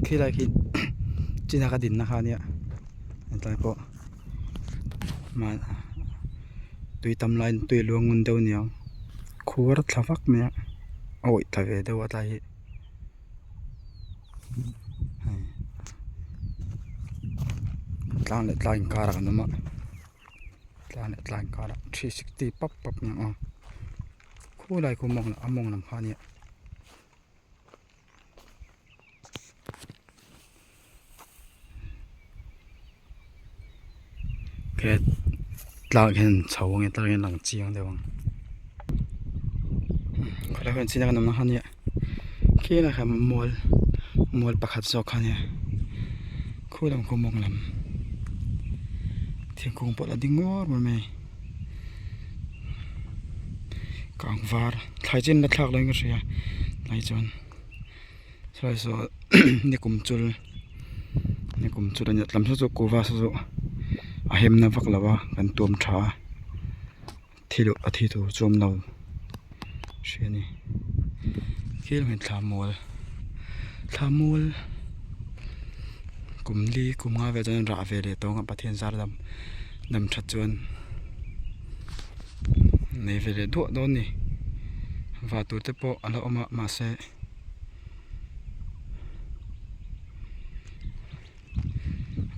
Khilai khi china ka dinna kha ania hetlai pawh tui tam laiin tui a luang ngun deuh aniang khuar thla vak mai a a awih ta ve deuh a tlai hi hei tlang leh tlang inkarah kan awm a tlang leh tlang inkarah 360 pap pap aniang aw khulai khu mawng a mawng lam kha ania. He tlang hian chho ang tlang hian lang chiang deuh ang khawlai hian chin a kan awm na kha nia khi lai kha mual mual pakhat zawk kha nia khu lam khu mawng lam thingkung pawh la ding nguar mai kang var thlai chin la thlak lo in ka hria tlai chuan sawi saw nikum chul nikum chul ania tlam saw chu kuhva saw chu a hem na vak lo a kan tuam tha a thil a thi tur chu awm lo hria a ni thil hmel thla mual thla mual kum li kum nga vel chuan rah ve leh tawh ang a Pathian zar dam dam that chuan nei ve leh duah dawn a ni vah tur te pawh a la awm a mahse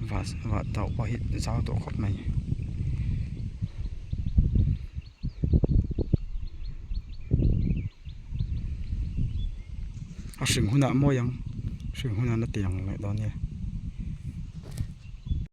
vah vah tauh pawh hi zau tawh khawp mai. A hring hunah mawi ang hring hunah na tiang leh dawn nia.